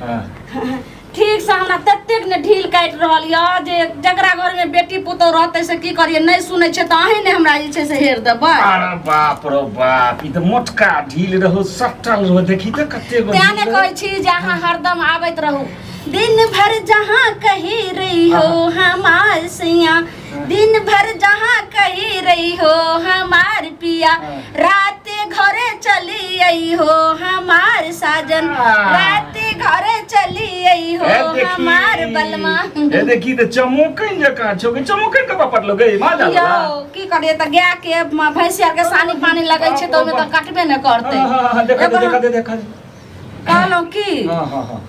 हाँ। ठीक से हमरा ततेक ने ढील काटि रहल यऽ जे जकरा घरमे बेटी पुतोह रहतै से की करियै नहि सुनै छै तऽ अहीं ने हमरा जे छै से हेर देबै। अरे बाप रो बाप, ई तऽ मोटका ढील रहो, सटल रहो, देखी तऽ कते गो तें ढील ने रहौ। कहै छी जे अहाँ हरदम आबैत रहू। दिन भर जहाँ कही रही हो हमार सैया, दिन भर जहाँ कही रही हो हमार पिया, रात घरे चली आई हो हमार साजन, रात घरे चली आई हो ए देखी। हमार बलमा। ए देखी तऽ चमोकन जकाँ छौ गे, चमोकन कतऽ पटलो गे माँ जा यौ की करिए तऽ गाय के भैंसिया के सानी पानी लगै छै तऽ ओहिमे तऽ कटबे ने करतै। देखा दे, एगो देखा दे, देखा दे। कहलहुँ की, हाँ हाँ हाँ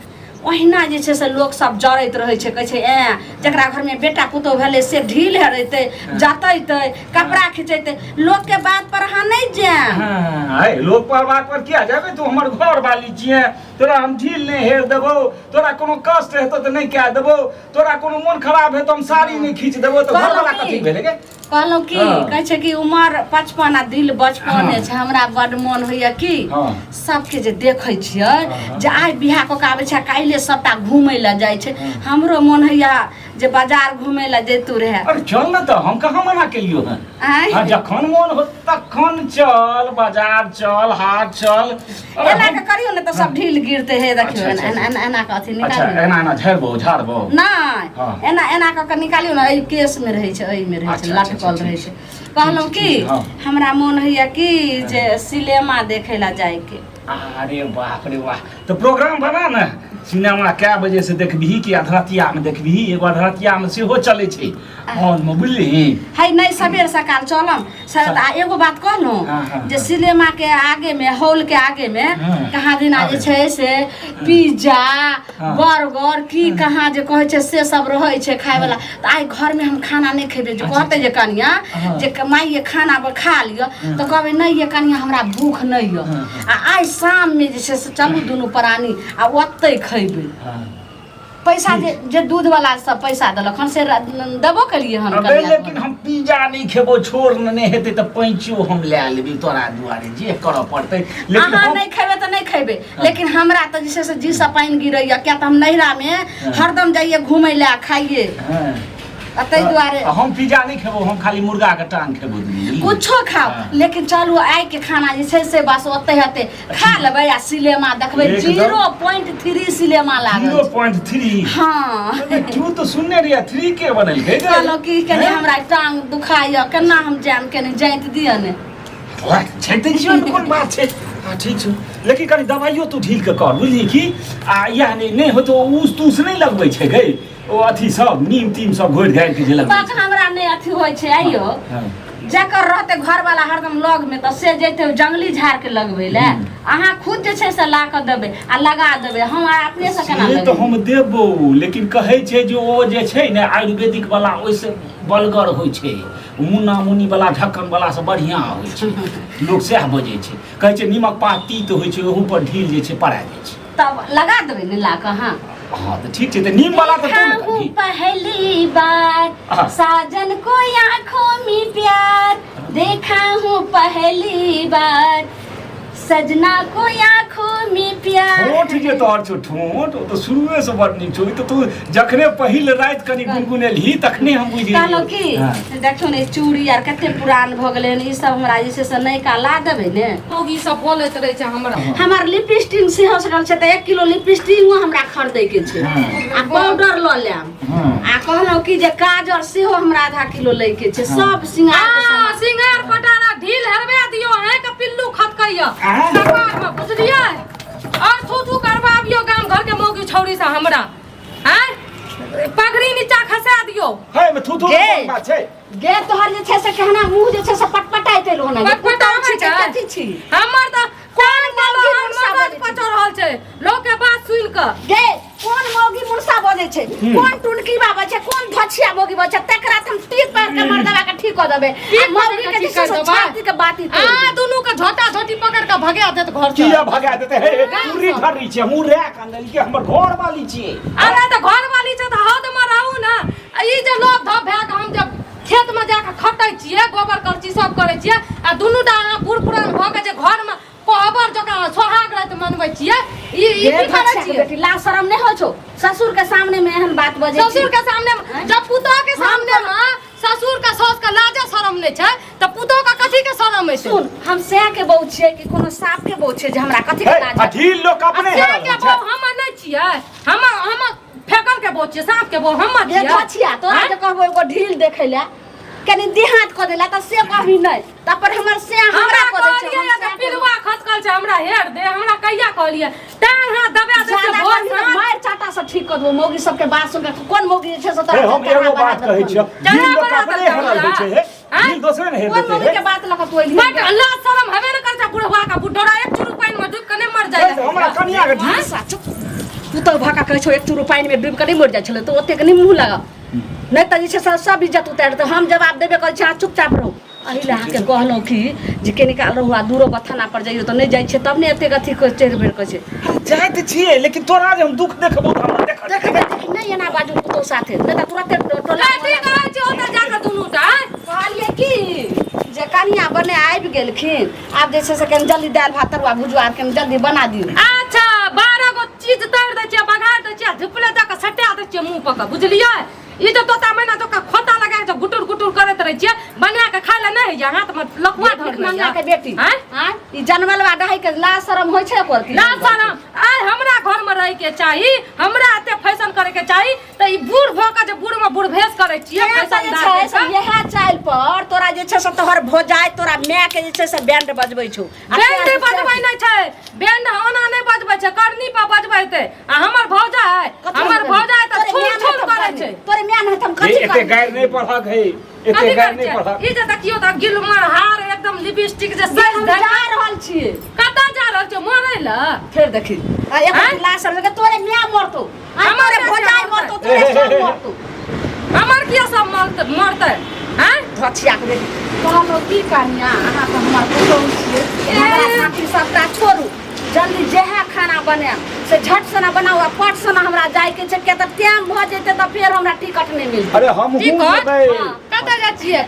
ओहिना जे छै से लोक सब जरैत रहै छै, कहै छै ऐं जकरा घरमे बेटा पुतोह भेलै से ढील हेरेतै, जतेतै, कपड़ा खिंचेतै। लोकके बात पर अहाँ नहि जायब। हाँ, है, लोक पर बात पर किया जाबे? तू हमर घर वाली छियै, तोरा हम ढील नहि हेर देबौ, तोरा कोनो कष्ट हेतौ तऽ नहि कए देबौ, तोरा कोनो मोन खराब हेतौ हम साड़ी नहि खींच देबौ, तऽ घर वाला कहलहुँ कथी की? भेलै गे? कहलहुँ की, हाँ। कहै छै कि उमर 55 आ दिल बचपने हाँ। छै। हमरा बड्ड मोन होइया कि हाँ। सबके जे देखै छियै हाँ। जे आइ बियाह कऽ के आबै छै आ काल्हि सबटा घूमै लए जाइ छै, हाँ। हमरो मोन होइया जे बाजार घूमै लए जैतू रहए। अरे चल ने तऽ, हम कहाँ मना केलियौ हन? आँय? हाँ, जखन मोन हो तखन चल, बाजार चल, हाट चल। अरे एना हम- के करियौ ने तऽ सब ढील गिरते। हे देखियौ, अच्छा, एना अच्छा, एना एना के अथी अच्छा निकालियौ। एना एना झाड़बो झाड़बो? नहि, हाँ। एना एना कऽ के निकालियौ ने, एहि केश मे रहै छै, एहि मे रहै छै, अच्छा, अच्छा, लटकल ठीक रहै छै। छै। कहलहुँ ठीक की, छै, हाँ। हमरा मोन होइया कि जे सिनेमा देखै लए जाइके। अरे बाप रे वाह, तऽ प्रोग्राम बना ने। सिनेमा कए बजे से देखबही? कि अधरतिया में देखबही? एगो अधरतिया में सेहो चलै छै हॉल में, बुझलिही? है नहि, सबेर सकाल चलम सर। आ एगो बात कहलहुँ हाँ, हाँ, जे सिनेमा के आगे में, हॉल के आगे में कहाँ दिना जे छै से पिज्जा, बर्गर की कहाँ जे कहै छै से सब रहै छै खाय वाला। तऽ आइ घर में हम खाना नहि खेबै। जे कहतै जे कनिया जे माय ये खाना खा लिअ, तऽ कहबै नहि ये कनिया, हमरा भूख नहि यऽ। आ आइ शाम में जे छै से चलू दुनू प्राणी आ ओतै खैबै। पैसा जे जे दूध वाला सब पैसा देलक हन से देबो केलियै हन अबे कनिया। लेकिन हम पिज्जा नहि खेबो, छोड़ ने, नहि हेतै तऽ पैंचो हम लए लेबै तोरा दुआरे, जे करऽ पड़तै, लेकिन अहाँ हम नहि खेबै तऽ नहि खेबै, लेकिन हमरा तऽ जे छै से जी से पानि गिरैया, किया तऽ हम नैहरामे हरदम जाइए घूमै लए आ खाइए, आ ताहि दुआरे आ हम पिज्जा नहि खेबो, हम खाली मुर्गा के टांग खेबो दीदी। कुछो खाओ, लेकिन चलू आइ के खाना जे छै से बस ओतै हेतै, खा लेबै आ सिनेमा देखबै। एकदम। 0.3 सिनेमा लागल जीरो छै। Point three? हाँ। तू तऽ सुनने रहियै, थ्री के बनेलकै गे। कहलहुँ कि कनि हैं? हमरा टांग दुखाइए, केना हम जायब, कनि जाइत दिअ ने। वाह, छै तऽ छियौ ने, कोन बात छै? हँ ठीक छौ, लेकिन कनि दवाइयो तू ढील के कर, बुझली की? आ इएह नहि नहि होतौ, ऊस तूस नहि लगबै छै गै, ओ अथी सब नीम तीम सब घोरि घारि के जे लगबै तक छै। हमरा नहि अथी होइ छै। आइयो हँ। जकर रहते घरवाला हरदम लग में तऽ से जैते जंगली झाड़ के लगबै ले। अहाँ खुद जे छै से ला कऽ देबै आ लगा देबै, हम अपने से केना से तऽ लगेबै? हम देबौ, लेकिन कहै छै जे ओ जे छै ने आयुर्वेदिक वाला, ओहिसँ बलगर होइ छै, मुन्ना मुन्नी वाला ढक्कन वाला से बढ़िआँ होइ छै। लोक सएह बजै छै, कहै छै नीमक पात तीत होइ छै, ओहू पर ढील जे छै पड़ा जाइ छै। तब लगा देबै ने ला कऽ अहाँ? हाँ तऽ ठीक छै, तऽ नीम वाला तऽ तू ने देखा हूँ करबही। पहली बार साजन को आंखों में प्यार, देखा हूँ पहली बार सजना को आंखों में प्यार। ठोंठ जे तोहर छौ ठोंठ, ओ तऽ शुरुए से बड़ नीक छौ। ई तऽ तू जखने पहिल राति कनि गुनगुनेलही तखने हम बुझि गेलियौ। कहलहुँ की, देखियौ ने चूड़ी आर कते पुरान भऽ गेलै हन, ई सब हमरा जे छै से नयका ला देबै ने। लोग ई सब बोलैत रहै छै हमरा। हमर लिपस्टिक सेहो सड़ल छै, तऽ 1 किलो लिपस्टिको हमरा खरीदै के छै आ पाउडर लऽ लेब। आ कहलहुँ की जे काजर सेहो हमरा आधा किलो लै के छै, सब सिंगार के आ सामान। सिंगार पटारा ढील हेरबे दियौ, अहाँके पिल्लू खतकैया कपार मे, बुझलियै? और थू थू करबाबियौ गाम घर के मौगी छौरी से हमरा, आँय पगड़ी नीचा खसा दियौ। है में थू थू गे। कोन बात छै? गे तोहर जे छै से कहना मुँह जे छै से पटपटाइत एलो ने, पटपटाबै छी छै? कथी छी? हमर तऽ कोन मौगी मौगी मुनसा मगज बजै छै? पचो रहल छै लोक के बात सुनि कऽ। गे कोन मौगी मुनसा बजै छै, कोन टुनकी बाबा छै, कोन धछिया मौगी बजै छै, तकरा तऽ हम तीर पार के मर्दवा के ठीक कऽ देबै आ मौगी के जे छै से छाती के बाती आ तोड़ि देबै। दुनू के झोटा झोटी पकड़ के भगा देत घर से। किया भगा देते? हे हे, गाम पूरी सँ। ठर्री छै, हमहूँ रे कानल के हमर घर वाली छियै। अरे तऽ घर वाली छै तऽ हद मे रहू ने। आ ई जे लोभ धप भए कऽ हम जे खेत मे जाके खटै छियै, गोबर करची सब करै छियै, आ दुनू टा अहाँ बूढ़ पुरान भऽ के जे घर मे कोहबर जकाँ सोहाग राति मनबै छियै। ई ई हे की करै बच्चा के छियै? बेटी, लाज शरम नहि होइ छौ? ससुर के सामने में एहन बात बजै छी? ससुर के सामने में, जब पुतोह के सामने में ससुर के सास के लाजे शरम नहि छै तऽ पुतोह के कथी के शरम हेतै? सुन, हम सएह के बहू छियै कि कोनो साप के बहू छियै जे हमरा कथी के हे, लाज? आ ढील लोक अपने आ से हेरल के होइ छै। बहू हम नहि छियै, हम हम फेकल के बहू छियै, साँप के बहू हम हे छियै। धछिया, तोरा आँय? जे कहबो एगो ढील देखै लए कनि देहात कऽ देला तऽ से कहबी नहि, तब पर हमर से हमरा हमरा कऽ दै छै। कहलियै हम जे सएह के पिलुआ खसकल छै, हमरा हेर दे। हमरा कहिया कहलियै? टांग हाथ दबा दै छियै ज्यादा भोर करबही तऽ साँझ। मारि चाटा से ठीक कऽ देबो। मौगी सबके बात सुन कऽ कोन मौगी जे छै से तोरा हे, हम चढ़ा एगो बना बात कहै देलखुन? छियौ, चढ़ा ढील लोक बना अपने देलकै हेरल होइ छै। हे, आँय? ढील दोसरे ने हेर कोन देतै। मौगी हे के बात लऽ कऽ तू एलही? बड लाज शरम हेबे ने करै छै बुढ़वा के। बुढ़ोरा एक चुरू पानि में डूबि के नहि मर जाइ हे, तऽ हमरा कनिया के ढील सा चुप। पुतहु भऽ कऽ कहै छौ एक चूरू पानिमे डूबि कऽ नहि मरि जाइ छलै तऽ ओतेक नहि मुँह लगा, नहि तऽ जे छै से सब इज्जत उतारि देतौ। हम जवाब देबे करै छी, अहाँ चुपचाप रहू। एहि लए अहाँके कहलहुँ कि जे कनि काल रहू आ दूरो थाना पर जइयौ तऽ नहि जाइ छियै तब ने एतेक अथी चढ़ि बढ़ि कऽ छै। जाइ तऽ छियै, लेकिन तोरा जे हम दुख देखबौ तऽ हमरा देखत। देखबै नहि, एना बाजू पुतहु साथे, नहि तऽ तुरते टोला। कथी कहै छी ओतऽ जाकऽ दुनू टा? कहलियै कि जे कनिया बने आबि गेलखिन, आब जे छै से कनि जल्दी दालि भात तरुआ भुजुआ आर कनि जल्दी बना दियौ। अच्छा, 12 गो चीज तोड़ि दै छियै, बघारि दै छियै, झुपले दऽ कऽ सटा दै छियै मुँह पर कऽ, बुझलियै? ई जे तोता मैना जकाँ खोता लगा कऽ गुटुर गुटुर करैत रहै छियै, बना कऽ खाय लए नहि होइया? हाथ मे लकुआ धरने मंगा यऽ। के बेटी। आँय? आँय? ई जनमलवा डहै के लाज शरम होइ छै ओकर की? लाज शरम आइ हमरा घर मे रहै के चाही, हमरा एते फैशन करे के चाही, तऽ ई बूढ़ भऽ कऽ जे बूढ़ मे बूढ़ भेष करै छियै तें तऽ जे फैशनदार छै से जकाँ। इएह चालि पर तोरा जे छै से तोहर भोजाइ तोरा माय के जे छै से बैंड बजबै छौ। आ बैंड तें- बजबै नहि छै, बैंड ओना नहि बजबै छै, करनी पर बजबै। आ हमर भौजाइ, कथी हमर करबै? भौजाइ तऽ तोरे छुल माय छुल नहि करै हम छै। तोरे माय नहि हम हे, कथी एते करबै? गारि नहि पढ़क हे, एते कथी गारि करै नहि छै पढ़क। ई जे देखियौ तऽ गिलमर हार एकदम लिपस्टिक जे जे सज हम धज जा रहल छियै। कतऽ जा रहल छै मरै लए? फेर देखी आ एक आँय? लाश लगे तोरे माय मरतौ आ हमर तोरे माय भौजाइ किया मरतौ, तोरे सब मरतौ। हमर किया सब मरतै मरतै? आँय? धछिया के बेटी, कहलहुँ की कनिया, अहाँ तऽ हमर पुतहु छियै, हमरा साथी सबटा छोड़ू, जल्दी जेहे खाना बनायब से झट सना बनाउ आ पट सना हमरा जाइके छै, किया तऽ टाइम भऽ जेतै तऽ फेर हमरा टिकट नहि मिलतै। अरे हमहूँ टिकट? जेबै। हाँ। कतऽ जाइ छियै?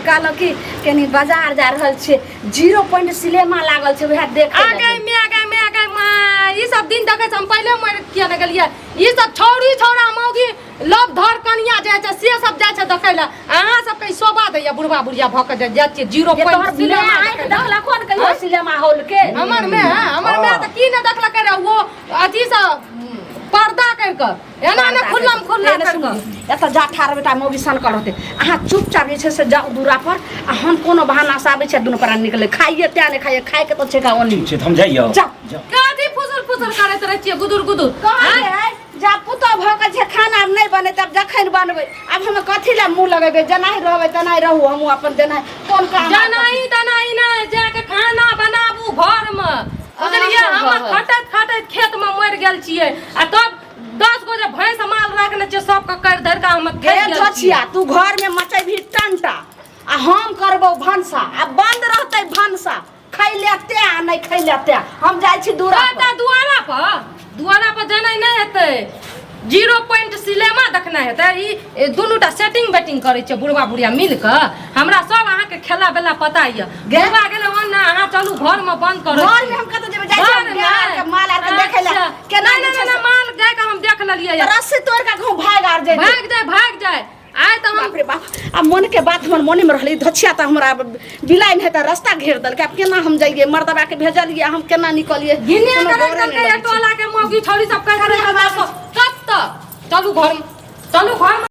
कहलहुँ कि कनि बाजार जा रहल छियै, जीरो पॉइंट सिनेमा लागल छै, वएह देखे आ गई मैं, गई मैं, गई माँ। ई सब दिन देखै छी हम पहिले मरि किया नहि गेलियै? ई सब छौरी छौरा मौगी लव धर कनिया जाइ छै, से सब जाइ छै देखै लए। अहाँ सबके ई शोभा दैया बुढ़वा बुढ़िया भऽ कऽ जे जाइ छियै जीरो जे पॉइंट तोहर सिनेमा माय आँखि देखै लए। देखलको ने कहियो सिनेमा हॉल के? हमर माय, हमर माय तऽ की नहि देखलकै रे, ओ अथी से पर्दा करि कऽ एना ने खुल्लम खुल्ला करि कऽ। एतऽ जा ठाढ़ बेटा मौगी सनकल होतै। अहाँ चुपचाप जे छै से जाउ दूरा पर आ हम कोनो बहाना से आबै छियै, दुनू प्राणी निकले खाइए तें नहि खाइए, खाइके तऽ छै का ओनी। ठीक छै, तऽ हम जाइयौ। जाउ। जाउ। कथी फुसुर फुसुर करैत रहै छियै गुदुर गुदुर? कहलियै जा पुतोह भऽ कऽ जे खाना आब नहि बनेतै, आब जखन बनबै, आब हम कथी लए मुँह लगेबै? जेनाही रहबै तेनाही रहू, हमहूँ अपन जेनाही कोन काम। जनाही तनाही नहि, जाके खाना बनाबू घरमे, बुझलियै? हँ, हम हँ। खटैत खटैत खेतमे मरि गेल छियै आ तब 10 गो जे भैंस माल रखने छियै सबके करि धरि कऽ हम हे थाकि गेल छियै। धोछिया, तू घरमे मचैबही टंटा आ हम करबौ भनसा, आ बंद रहतै भनसा, खैले ते आ नहि खैले ते। हम जाइ छी दूरा पर। कतऽ? दुआरा पर? दुआरा पर जेनाइ नहि हेतै, जीरो पॉइंट सिनेमा देखनाइ हेतै। ई दुनूटा सेटिंग बेटिंग करै छै बुढ़वा बुढ़िया मिल कऽ। हमरा सब अहाँके खेला बेला पता यऽ। गे? बुढ़वा गेलै ओन्ने, अहाँ चलू घरमे बंद करू। घरमे हम कतऽ जेबै? जाइ छी हम घरमे? गाय आरके माल आरके देखै लए। अच्छा। केना नहि जे नहि छै नहि, से- माल गायके हम देख लेलियै यऽ। रस्सी तोड़ि कऽ कहूँ भागि आर जेतै। भागि जाय, भागि जाय। आइ तऽ हम बाप रे बाप, आ मन के बात हमर मने में रहलै। धछिया तऽ हमरा बिलाइ नहि तऽ रास्ता घेर देलकै। आब केना हम जइयै? मर्दबा के भेजलियै, हम केना निकलियै? घिने कोनो करैत गौरे नहि देलकै लगै छै। टोला के मौगी छौरी सब कहैत रहै कतऽ? चलू घरमे, चलू घरमे।